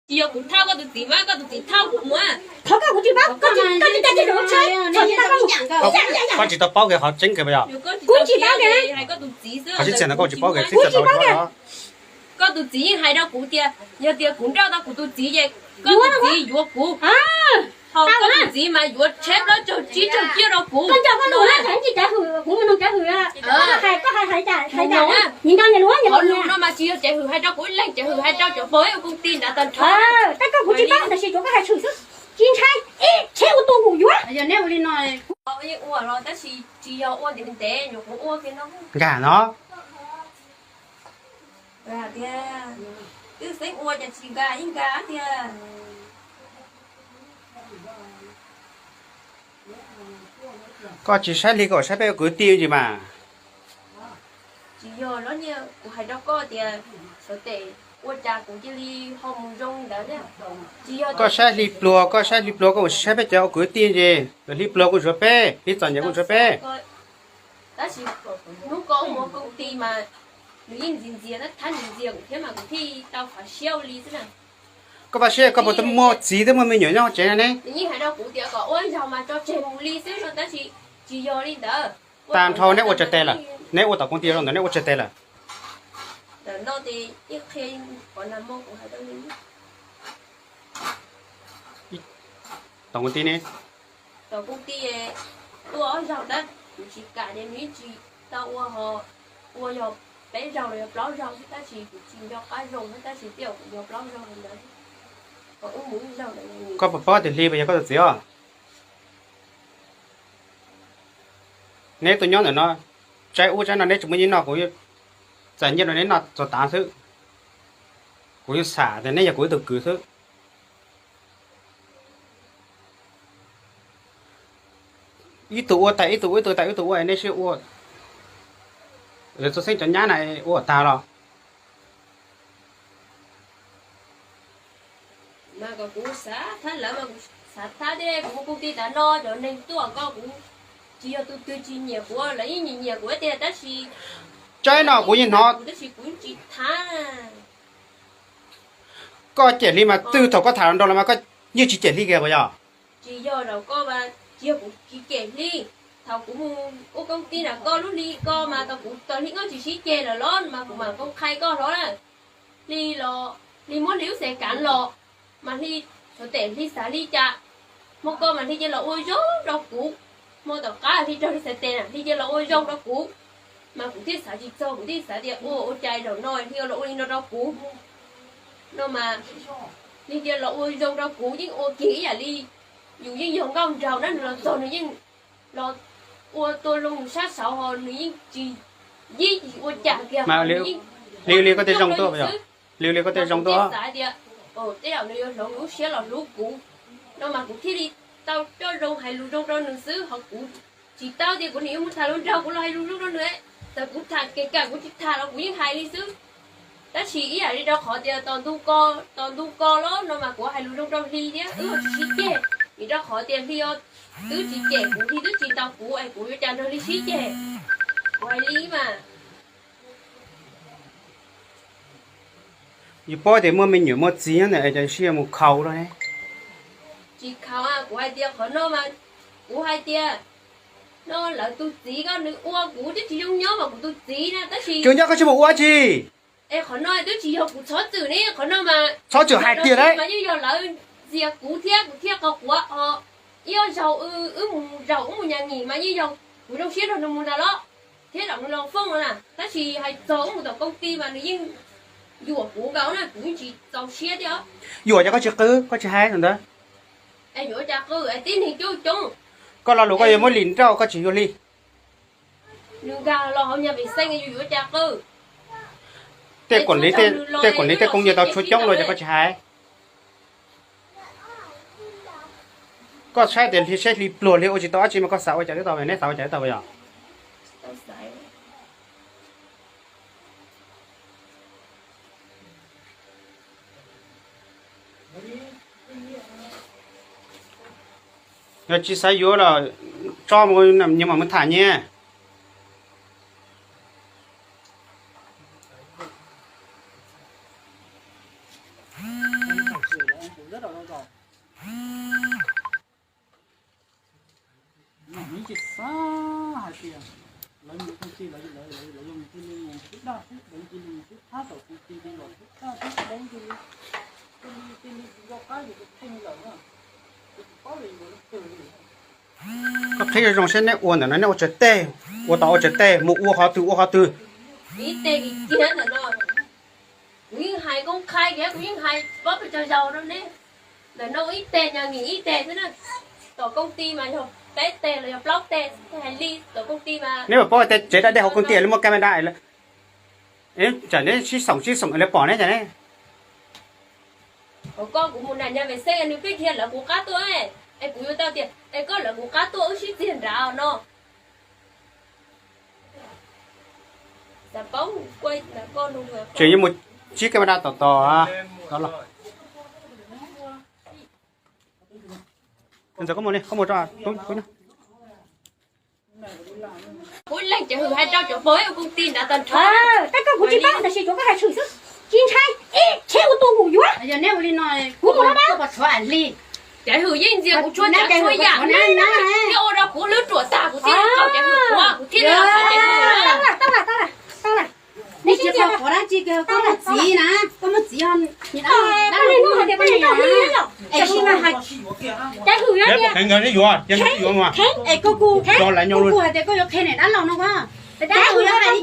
Tsis yog kuv thauj koj tus txiv mas koj tus txiv thauj kuv mus. Thov koj, kuv tsis paub, koj tsis, koj tsis tau tias kuv tshawb, tsis tau koj mus. Koj tsis tau paub kiag qhov tseeb kiag puas yog? Kuv tsis paub kiag. Qhov tseeb tiag ntawd koj tsis paub kiag, tseeb tiag tau paub. Koj tus txiv yeej hais rau kuv tias yog tias kuv nrauj tau kuv tus txiv ces koj tus txiv yuav kuv. Ho koj tus txiv mas yuav tsheb plaub caug tsib caug ciaj rau kuv. Koj nco koj lus na, tsis cav hwm, kuv mus nug cav hwm. Koj hais, koj hais, hais cas, hais cas? Nim no niam luag, niam luag no mas tsis yog cav hwm hais rau kuv ib leeg, cav hwm hais rau cov pog ib u koom ti nrad tag nrho. Tab koj kuv tsis paub tab sis tsuav koj hais tshwm xwb. Tsis ntshai, ib tsheb ua tua kuv yuav. Yog neb ua li no, yeej ua los tab sis tsis yog ua ntev ntev, nyuam qhuav ua kiag no. Nkag no. Tias twb xeeb ua cas tsis nkag, yeej nkag tiag. Koj tsis saib hli koj saib peb ua kwv tij ntsis mas. Tsis yog los niag kuv hais rau koj tias xyov tes ua cas kuv cia li ho mus zoo li ntawd thiab. Tsis yog koj saib hli pluag, koj saib hli pluag koj mus saib peb cov ua kwv tij ntsis, hli pluag kuj ntsuav peb, hli txom nyem kuj ntsuav peb. Tab sis hnub koj mus koom ti mas nws yeej ntxias ntxias, thab ntxias ntxias kuv thiab mas kuv thiaj tau fav siab ua li xwb na. Koj fav siab koj puas tau muaj txiv twb muaj me nyuam nyob tsev no ne? Nws yeej hais rau kuv tias kom ua zaug mas tso tseg mus li xwb no tab sis tsis yog li ntawd. Tag nrho neb ua tsawg tes lawm? Neb ua tom koom ti zoo ntawd neb ua tsawg tes lawm? Ntawm no ces yeej qhia qhov nag hmo kuv hais rau nws. Tom koom ti ne? Tom koom ti tuaj ob zaug tab kuv tsis kam ces nws yeej tsis tau ua ho, ua yog peb zaug los yog plaub zaug xwb tab sis kuv tsis nco qab zoo thiab tab sis tej zaum kuv yog plaub zaug li ntawd. Ho wb mus ib zaug ntawd. Koj puas paub tias hli puas yog koj tus txiv os? Neb tuaj nyob ntawm no, tsaib ub tsaib no neb tsis muaj nyiaj noj, kuv txais nyiaj rau neb noj txog tav xwb. Kuv yeej xam tias neb yog kuv ib tug kwv xwb. Ib tug ua tas ib tug ua, ib tug tas ib tug ua, neb sib ua. Lawv txhua xeeb cov nyab na ua tag los. Mas kom kuv xav thab lawv mas kuv xav thab thiab, kuv mus koom ti tav no cov neeg tuaj koj kuv tsis yog tus twg tsis nyiam kuv, lawv yeej nyiam nyiam kuv tiag tab sis tsaib no kuv yeej hnov, tab sis kuv tsis thab. Koj cem hli mas twb thaum koj tham nrog lawv mas koj yeej tsis cem hli kiag puas yog? Tsis yog, tsis yog kuv tsis cem hli. Thaum kuv mus ua koom ti nram koj lub hli ko mas tau kuv tau hli nyob tsis sib ceg lawm los mas kuv mam koom qhia koj hlo na. Hli los hli muab hli lub xes kav los mas hli, xyov tes hli xav li cas, hmo ko mas hli cia los ua zoo rau kuv. Hmo tom qab hli raug hli xav tes na hli cia los ua zoo rau kuv. Mas kuv thiaj xav tsis txog, kuv thiaj xav tias ua ua cas zaum no hli los ua li no rau kuv no mas hli cia los ua zoo rau kuv yeej ua kiag ib yam li yus yeej yog nkauj nraug na, nws los txog nws yeej los ua tua loo sab saud ho nws yeej tsis yib tsis ua cas kiag. Hli li koj tej zoo tuaj, hli li koj tej zoo tuaj xav tias tej zaum nws yuav hloov lub siab los hlub kuv no mas kuv thiaj li tau coj zoo hais lus zoo rau nws xwb ho kuv tsis tau tias kuv niam yuav mus tham hluas nraug kuv los hais lus zoo rau nws. Txawm kuv tham kev kam kuv tsis tham los kuv yeej hais li xwb. Tab sis ib yam li rau qhov tias tos ntu ko, tos ntu ko los no mas kuv hais lus zoo rau hli thiab wb tsis sib ceg, vim rau qhov tias hli twb tsis cem kuv, hli twb tsis ntaus kuv es kuv yuav cas nrog hli sib ceg. Kuv hais li mas. Yus paub tias muaj me nyuam muaj txiv nyob ntawm es cas sib mus khaus rau ne? Tsis khaus, kuv hais tias qhov no mas, kuv hais tias no lawv tus txiv ko nws ua kuv twb tsis zoo nyob mas kuv tus txiv na tab sis tsis zoo nyob koj tsis mus ua tsi. Es qhov no twb tsis yog kuv txhob txwm ne, qhov no mas txhob txwm hais tiag mas yeej yog lawv ntxias kuv thiab kuv thiaj qhov quav os. Ib ob zaug wb mus zaum wb mus nyas nyim mas yeej yog kuv zoo siab nrog nws mus ntag los thiab zaum nws los fooj no na tab sis hais txog wb mus tom koom ti mas nws yeej yuam kuv nkaus na kuv yeej tsis txaus siab thiab. Yuam ces koj tsis qw koj tsis hais ntawd. Es yuav ua cas qw es tib neeg coob coob. Koj lo lus koj yuav muab lim nrauj koj tsis yuav hli. Nws nkag los hauv nyaj vim xeej yus yuav ua cas qw. Tej kuam li tej kuam li tej koob yawg tau tshuav coob los ces koj tsis hais. Koj saib tias hli seb hli pluag hli ua tsis tau dab tsi mas koj xav ua cas twb tau, neb xav ua cas twb tau yog. Yog tsis xav yuav los tso mus nyias mam mus tham nyias. Koj qhib zoo zoo seb neb ua ntawm no neb ua tsawg teg, ua tau ua tsawg teg, mus ua qhov twg ua qhov twg. Ib teg kiag ntawm no, kuv yeej hais koob qhai kiag, kuv yeej hais paub pes tsawg zaus rau neb. Ntawm no ib teg nyog ib teg xwb na. Tom koom ti mas yog peb teg los yog plaub teg, hais li tom koom ti mas. Neb puas paub tias tsev da dej hauv koom ti li muaj camera, tsam neb sib xoom sib xoom lawv pom neb cas ne. Hauv koj kuv mus nram nyag vem xeeb nws pheej dhia lawv kuv qab tuaj, es kuv yuav tau tias es koj lawv kuv qab tuaj wb sib txiag nrad no. Tseem yuav mus tsib camera tom tod los. Ntxawm koj mus li, koj mus rau tub tub nyob. Kuv leej cov hwm hais rau cov pog ua koom ti nrad tag nrho. Tab koj kuv tsis paub tab sis cov koj hais tshwm xwb. Tsis ntshai, ib tsheb ua tus kuv yuav. Yog neb ua li no, kuv mus no pos tshuav li. Cov hwm yeej ntxias kuv txhua tsav txhua yam, thiaj ua rau kuv lub ruam tag, kuv thiaj tau cov hwm ua, kuv thiaj li tau cov hwm. Tau lawm, tau lawm, tau lawm. Neb tsis tau qhuav dab tsi kiag, koj mus txiv na, koj mus txiv. Koj li no hais tias koj li no, tab sis mas hais, cov hwm no tias, yuav, yuav, es koj kuj, koj kuj hais tias koj yuav qhia niam dab laug no. Cov hwm no nrog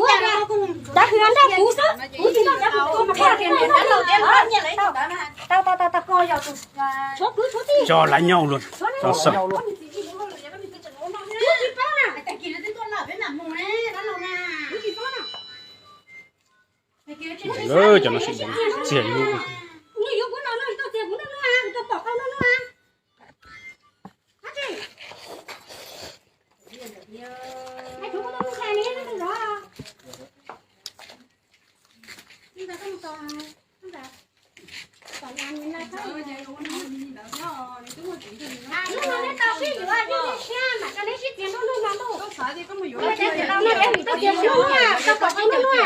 kuv xwb, kuv tsis nrog cov hwm, kuv qhia tias niam dab laug tias, tau, tau, tau, tau. Tshuav kwv tshuav tij, tso lawv nyob ua luaj, tso xwb. Cov no txiag li.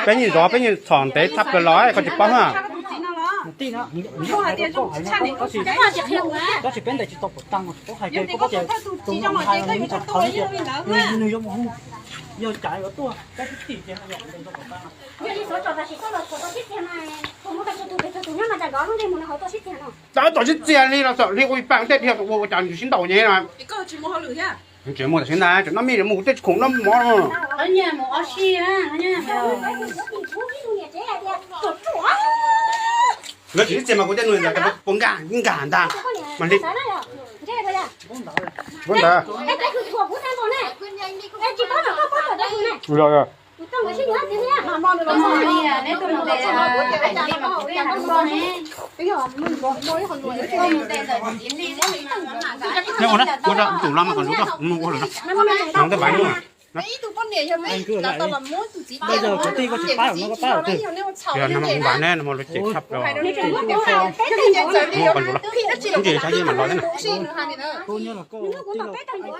Peb nyias zov, peb nyias txhom ntev thaj plaws los koj tsis paub na. Tab sis peb ntes tsis tau pom tag, koj hais tias tus no hais li ib txhais qhov tias nws yuav mus hu, yog cas yuav tuaj, peb twb tim tias yog ntes tau pom tag. Tau tom sib txias li los txawm li ua ib pab tej dhia ua ua cas nws sib ntaus nyem na. Tseem muaj tam sim ntag, tseem noj mij mus tej khoom noj mov no. Lawv tseem sib txias mas kuv tej nus ntawd puas nkag nkag ntag mas li. Ntawd. Neb ua na, ua rau tus los mas kom ntsuv rau, mus ua lawm no. Nov tej pab no. Bây giờ có tin có chịu phá không, nó có phá không? Bây giờ nó không bán nè, nó một lượt chạy khắp rồi. Mua con chuột lắm. Không chỉ sao gì mà nói thế này. Cô nhớ là cô, cô nhớ là cô.